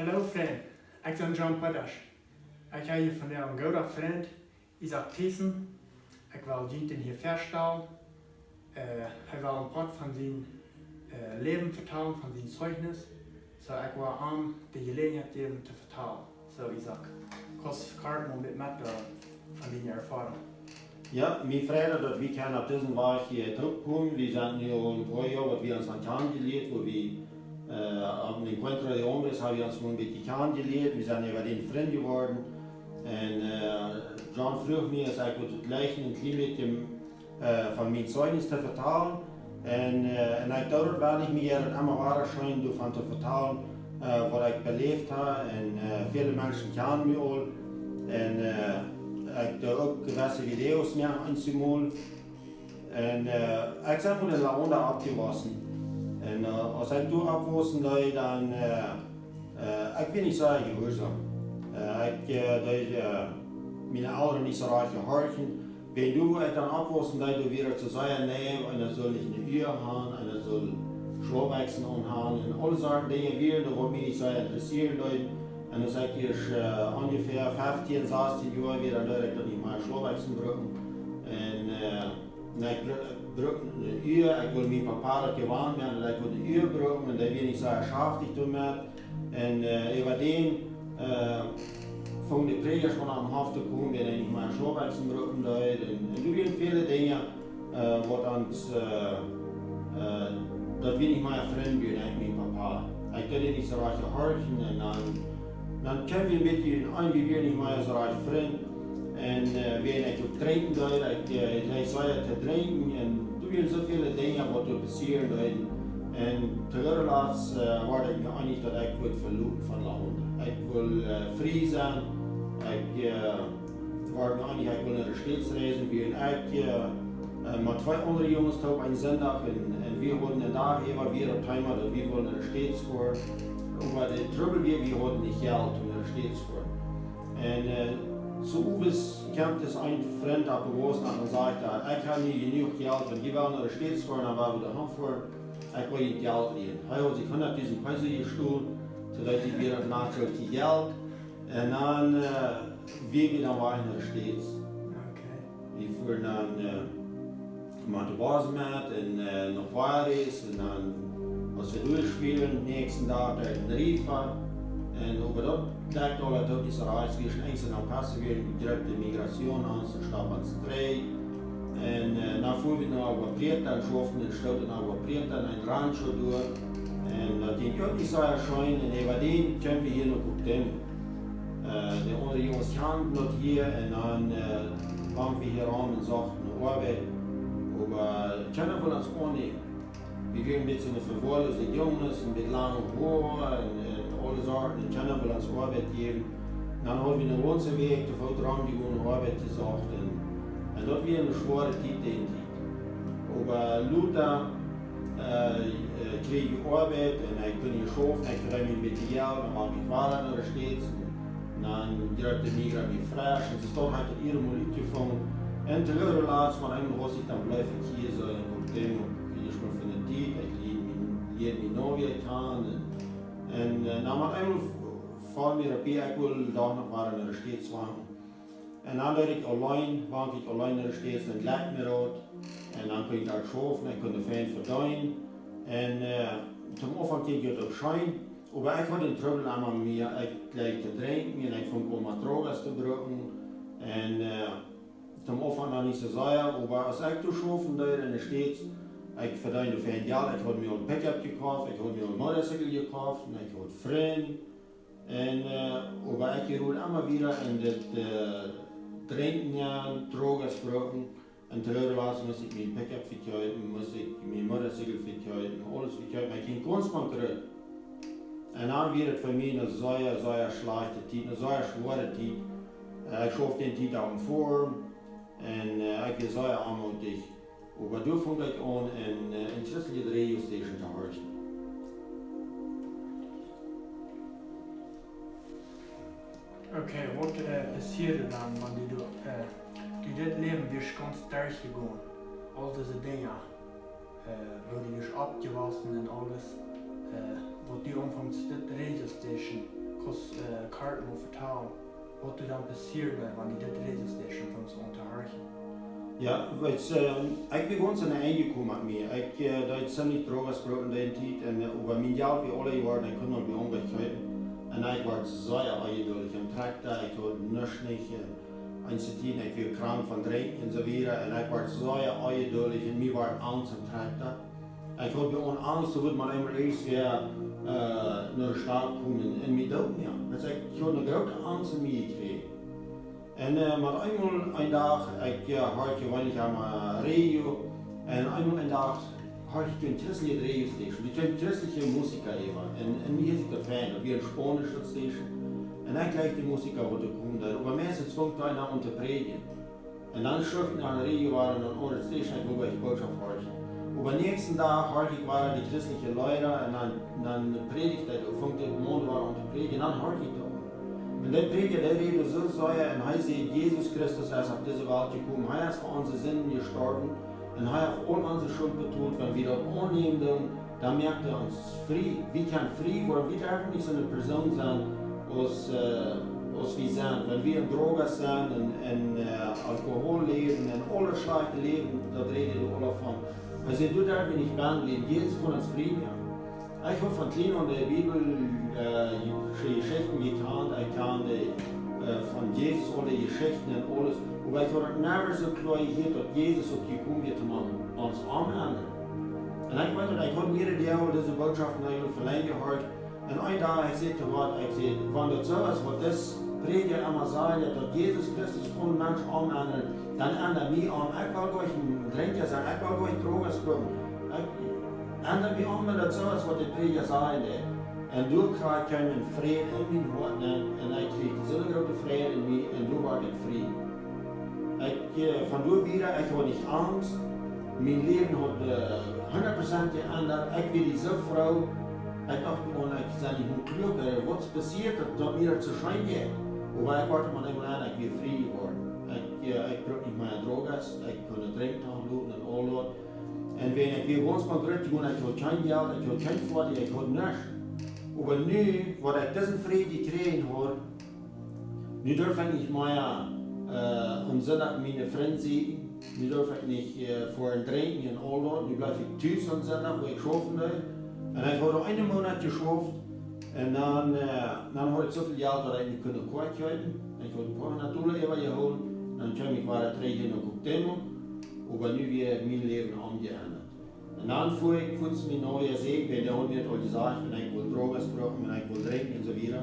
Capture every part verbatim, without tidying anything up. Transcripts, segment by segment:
Hallo Frind, ekj sie John Potasch. Ekj hab hia vondoag eenen gooden Frint, Isaak Thiessen. Ekj well junt dän hia väastalen. Äh, hee well een Poat von sien äh, Läwen vetalen, von sien Zeugnis. Soo, ekj well am de Jeläajenheit jäwen to vetalen. Soo, Isaak, kaust kort mol met, met äh, von diene Erfoarunk. Jo, mie freit daut, daut wie kjennen opp disen Wajch hia toopkomen. Wie sent nu aul een poa Joa, waut wie ons han kjanen jelieet, wua wie äh, opp een Encuentro de Hombres hab wie ons mol een bät kjanen jelieet. Wie sent äwa dän Frind jeworden. Un äh, John fruach mie, aus ekj wudd jleichen een kjlien bät äh, von mien Zeugnis to vetalen. Un äh, un ekj doo daut, wiels mie daut emma wada scheen doavon to vetalen, äh, waut ekj beläft hab. Un äh, väle Menschen kjanen mie aul. Un äh, ekj doo uk jewesse Videos moaken eenjemol. Un äh, ekj sie mol en La Honda oppjewossen. Un äh, aus ekj doa oppwossen deed, dan äh, äh, ekj wia nich sea jehuarsom. Äh, ekj äh, deed äh, miene Elren nich soo rajcht jehorchen. Wan du, wua ekj dan oppwossen deed, doa wia daut soo sea, nä, eena sull nich ne Uhr han, eena sull Schlaubbekjsen aunhan un aule Sorten Dinja wieren doa, waut mie nich sea interessieren deed. Un aus ekj ieescht äh, onjefäa feftieen, sastieen Joa wia, dan deed ekj daut nich mea, Schlaubbekjsen brucken. Un äh, un ekj bru-, bruck ne Uhr, ekj wull mien Papa daut jewant moaken, daut ekj wull ne Uhr brucken, un dee wia nich soo schaftich doamet. Un äh, äwa dän äh, fungen de Prädjasch aun, aum Hoff to komen, wan ekj nich mea Schlaubbekjsen brucken deed. Un, un doa wieren väle Dinja, äh, waut ons, äh, äh, daut wie nich mea Frind wieren, ekj un mien Papa. Ekj deed nich soo rajcht jehorchen un dan, dan kjeem wie een bät en, wie wieren nich mea soo rajcht Frind. Un äh, wan ekj uk drinkjen deed, ekj äh, ekj leet sea to drinkjen un doa wieren soo väle Dinja, waut doa passieren deeden. Un to goode Latst äh, wort ekj mie eenich, daut ekj wudd veloten von La Honda. Ekj wull äh, frie sennen. Ekj äh, wort mie eenich, ekj wull no de States reisen, wiels ekj äh, äh, met twee aundre Junges toop eenen Sindach un, un wie hauden dän Dach äwa wada daut Thema, daut wie wullen no de States foaren. Oba de Trubbel wia, wie hauden nich Jelt om no de States foaren. Un äh, soo owes kjemt dis een Frint opp de Woss un sajcht: "Ekj hab nu jenuach Jelt, wan jie wellen no de States foaren, dan woa wie doa han foaren. Ekj woa junt Jelt lienen." Hee haud sikj hundatdusent Peso jestolen, soo daut hee wada daut Nacho Jelt. Un dan äh, wie, wie dan wieren no de States. Okay. Wie fuaren dan äh, met de Bos met un äh, no Juárez un dan, aus wie doa wieren, näakjsten Dach no Tarifa. Un oba daut, daut aula, daut es rajcht, wie sent eent en El Paso, wia ne jroote Migrazion, ons un Stapans dree. Un äh, dan fuaren wie no Agua Prieta un schauften en Stoot en Agua Prieta en een Rancho doa. Un daut jinkj uk nich soo scheen. Un äwa dän kjeemen wie hia no Cuauhtémoc. Äh, de aundre Junges kjanden daut hia un dan äh, fungen wie hia aun un sochten Oabeit. Oba kjeena wull ons aunnämen. Wie wieren een bät soo ne vewoarloosde Junges, een bät lange Hoa un, un aule Sorten. Un kjeena wull ons Oabeit jäwen. Dan hauden wie ne gaunze Wäakj to Foot romjegonen, Oabeit jesocht. Un, un daut wia ne schwoare Tiet, dee Tiet. Oba lota äh, äh, kjrieech ekj Oabeit un ekj kunn hia schaufen, ekj vedeend mie een bät Jelt, dan wort ekj wada no de States. Un dan jroote Migra mie fresch. Un soo haud ekj daut hia mol utjefungen. Un to goode Latst, wan eemol haud ekj dan bliewen hia soo en Cuauhtémoc, hia schon fa ne Tiet, ekj lieed mien, lieed miene Novia kjanen. Un, un äh, dan met eemol f-, foll mie opp, ekj wull doch noch wada no de States foaren. Un dan deed ekj auleen, wond ekj auleen en de States, dan jlikj mie daut. Un dan kunn ekj doa schaufen, ekj kunn doa fein vedeenen. Un äh, toom Aunfank jinkj daut uk scheen. Oba ekj haud dän Trubbel emma mea, ekj leet to drinkjen un ekj funk aun met Drogas to brucken. Un äh, toom Aunfank noch nich soo sea, oba aus ekj doa schaufen deed en de States, ekj vedeend doa fein Jelt, ekj haud mie een Pickup jekoft, ekj haud mie een Motorcycle jekoft un ekj haud Frind. Un äh, oba ekj jereet emma wada en daut äh, Drinkjen, Drogas brucken. Un to goode Latst must ekj mien Pickup vekjeepen, must ekj mien Motorcycle vekjeepen, aules vekjeepen. Ekj jinkj gaunz bankrott. Un dan wia daut fa mie ne sea, sea schlajchte Tiet, ne sea schwoare Tiet. Äh, ekj schauft dee Tiet aum Forum un äh, ekj wia sea oamootich. Oba doa funk ekj aun en, äh, en christelje Radio Station to horchen. Okay, waut äh, passieed dan, wan du, äh, du dit Läwen wieescht gaunz derchjegonen? Aul dise Dinja, äh, woo du wieescht oppjewossen un aules, äh, waut du aunfungst dit Radio Station Kaust, äh, kort mol vetalen, waut doa dan passieet, wan du dit Radiostation aunfungst to horchen? Jo, weetst, äh, ekj wia gaunz aun daut Enj jekomen met mie. Ekj, äh, deed zimlich Drogas brucken en dee Tiet un, äh, oba mien Jelt wia aul jeworden, ekj kunn mie aungonen. Un ekj wort sea onjeduldich aum Trakta, ekj haud nuscht nich, äh, eenje Tieden, ekj wia krank von drinkjen un soo wieda. Un ekj wort sea onjeduldich un mie wort Angst aum Trakta. Ekj haud mie aun Angst, daut wudd mie eemol irjentwäa, äh, no de Staut komen un mie doot moaken. Weetst, ekj haud eene groote Angst en mie jekjräajen. Un, äh, met eemol een Dach, ekj, äh, horcht jeweenlich aum, äh, Radio, un eemol een Dach horcht ekj een christlichet Radiostation, doa kjeem christliche Musik äwa. Un, un mie es daut fein, daut wia een spaunische Station. Un ekj leewd dee Musik, waut doa kjeem, oba meistens funk eena aun to prädjen. Un dan schuft ekj no een Radio, wia een aundret Station, ekj wull bie de Bootschoft horchen. Oba dän näakjsten Dach horcht ekj wada dee christliche Leeda un dan, dan prädicht hee, funk de Maun wada aun to prädjen, dan horcht ekj daut. Un dee Prädja, dee räd soo sea un hee säd, Jesus Christus es opp dise Welt jekomen, hee es fa onse Sinden jestorwen un hee haft aul onse Schult betolt. Wan wie daut aunnämen doonen, dan moakt hee ons frie. Wie kjennen frie woaren, wie derwen nich soone Persoon sennen aus, äh, aus wie sent. Wan wie en Drogas sent un, un, äh, Alkohol läwen un aul daut schlajchte Läwen, daut räd hee aul von. Hee säd, doa derw wie nich bie bliewen. Jesus kaun ons frie moaken. Ekj haud von kjlien aun de Bibel, äh, Jeschichten jekjant, ekj kjand, äh, von Jesus aul de Jeschichten un aules. Oba ekj haud daut never soo kloa jehieet, daut Jesus uk jekomen wia, om ons to endren. Un ekj weet daut, ekj haud mea dise Bootschoft aul fa lang jehieet. Un een Dach, ekj säd to Gott, ekj säd, wan daut soo es, waut dis Prädja emma sajcht, daut Jesus Christus kaun Menschen endren, dan enda mie om. Ekj well goanich een Drinkja sennen, ekj well goanich Drogas brucken. Ekj, enda mie om, wan daut soo es, waut de Prädja sajcht. Un doa kjrieech ekj eenen Fräd en mien Hoat, un, un ekj kjrieech soone groote Fräd en mie, un doa wort ekj frie. Ekj, äh, von doa wieda, ekj haud nich Angst. Mien Läwen haud, äh, hundat Prozent jeendat. Ekj wia soo froo. Ekj docht mie, ekj sie nich mea kluak, äh, waut es passieet, daut, daut mie daut soo scheen jeit. Oba ekj wort mie nich mea aun, ekj wia frie jeworden. Ekj, äh, ekj bruck nich mea Drogas, ekj kunn drinkjen un looten un aul daut. Un wan ekj wia gaunz mol grut jegonen, ekj haud kjeen Jelt, ekj haud kjeen Foatich, ekj haud nuscht. Oba nu, waut ekj disen Fräd jekjräajen haud, nu derf ekj nich mea, äh, aum Sindach miene Frind seenen. Nu derf ekj nich, äh, foaren drinkjen un aul daut. Nu bliew ekj tus aum Sindach, wua ekj schaufen deed. Un ekj haud eenen Moonat jeschauft. Un dan, äh, dan haud ekj soo väl Jelt, daut ekj mie kunn eene Koa kjeepen. Ekj haud een poa hundat Dolla äwajehoolen. Dan kjeem ekj wada trigj no Cuauhtémoc. Oba nu wia mien Läwen omjeendat. Un dan fua ekj fuaz mien Novia säkjen, wiels dee haud mie aul jesajcht, wan ekj wull Drogas brucken, wan ekj wull drinkjen un soo wieda,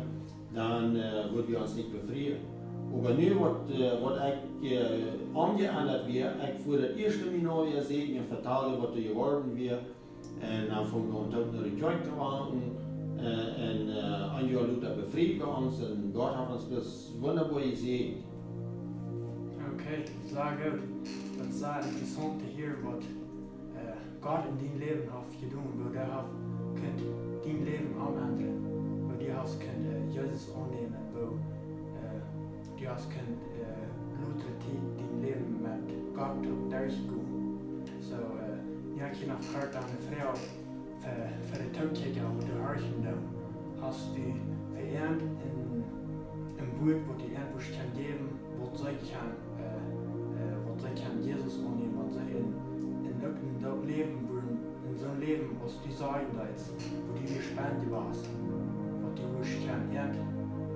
dan, äh, wudden wie ons nich befrieen. Oba nu waut, äh, waut ekj, äh, omjeendat wia, ekj fua daut ieeschte mien Novia säkjen un vetald, waut doa jeworden wia. Un dan fungen wie aun, uk no de Kjoakj to gonen. Äh, un, äh, een Joa lota befrieden wie ons un Gott haft ons bloos wundaboa jesäajent. Okay, sea goot. Daut es sea interessaunt to hieren, waut äh, Gott en dien Läwen haft jedonen, woo dee haft kunt dien Läwen omendren, woo du hast kunt, äh, Jesus aunnämen, woo, äh, du hast kunt, äh, lota dien, dien Läwen met Gott uk derchgonen. Soo, äh, nu hab ekj noch kort eene Froag fa, fa de Tookjikja, waut doa horchen doonen. Hast du fa an een, een Wuat, waut du an wurscht kjennen jäwen, waut see kjennen, äh, äh, waut see kjennen Jesus aunnämen, waut see en, en uk en daut Läwen wudden, en soon Läwen aus du sajen deist, woo du jespaut wieescht, waut du wurscht kjennen an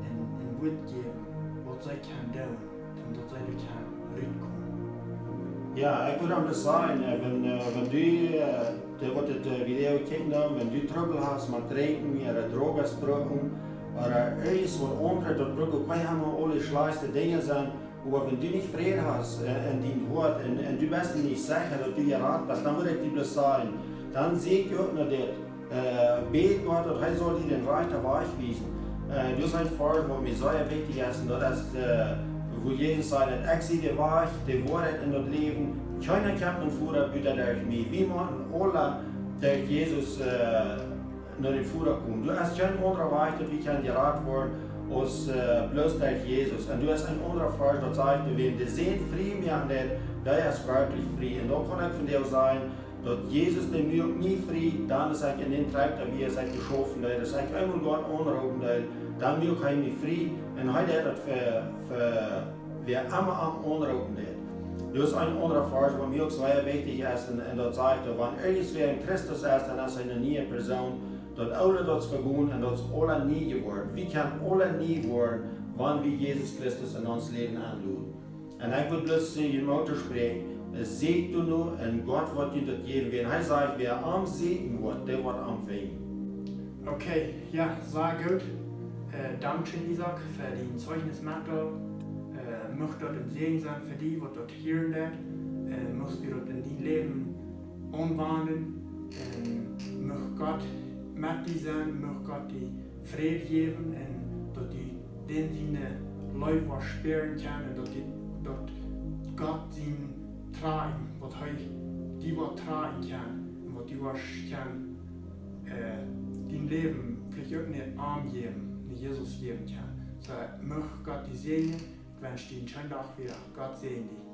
een, een Wuat jäwen, waut see kjennen doonen, om daut see doa kjennen rutkomen. Jo, ekj wudd aun daut sajen, äh, wan, äh, wan du, äh, dee waut dit, äh, Video kjikjen doonen, wan du Trubbel hast met drinkjen, ooda Drogas brucken, ooda irjent waut aundret, daut brucken kjeene aule schlajchte Dinja sennen, oba wan du nich Fräd hast, äh, en dien Hoat un, un du best die nich secha, daut du jerat best, dan wudd ekj die bloos sajen, dan säkj uk no dit, äh, bäd Gott, daut hee saul die dän rajchten Wajch wiesen. Äh, daut es een Varsch, waut mie sea wichtich es, un daut es, äh, wua Jesus säd, daut ekj sie de Wajch, de Woarheit un daut Läwen. Kjeena kjemt nom Voda buta derch mie. Wie motten aula derch Jesus, äh, no dän Voda komen. Doa es kjeen aundra Wajch, daut wie kjennen jerat woaren, aus, äh, bloos derch Jesus. Un doa es een aundra Varsch, daut sajcht, wäa de Sän frie moaken deit, dee es werkjlich frie. Un daut kaun ekj von die sajen, Daut Jesus, dee muak mie frie, dan aus ekj en dän Trajekt wia, aus ekj jeschaufen deed, aus ekj eemol Gott aunroopen deed, dan muak hee mie frie. Un hee deed daut fa, fa wäa emma am aunroopen deed. Daut es een aundra Varsch, waut mie uk sea wichtich es, un, un daut sajcht, daut wan irjentwäa en Christus es, dan es hee eene niee Persoon. Daut Oole, daut es vegonen un daut es aules nie jeworden. Wie kjennen aules nie woaren, wan wie Jesus Christus en ons Läwen enloden. Un ekj wull bloos sajen, Moot toospräakjen, seet doano, un Gott woat junt daut jäwen. Wan hee sajcht, wäa am sieekjen woat, dee woat am finjen. Okay, jo, sea goot. Äh, dankscheen, Isaak, fa dien Zeugnis met daut. Äh, mucht daut een Säajen sennen fa dee, waut daut hieren deit. Äh, muchst du daut en dien Läwen aunwenjen. Un mucht Gott met die sennen, mucht Gott die Fräd jäwen un daut du dän siene Leew woascht spieren kjennen un daut du, daut Gott sien Trakjen, waut hee die woat trakjen kjennen un waut du woascht kjennen, äh, dien Läwen veleicht uk no am jäwen, no Jesus jäwen kjennen. Soo, mucht Gott die säajnen. Ekj wensch die eenen scheenen Dach wieda. Gott säajen die.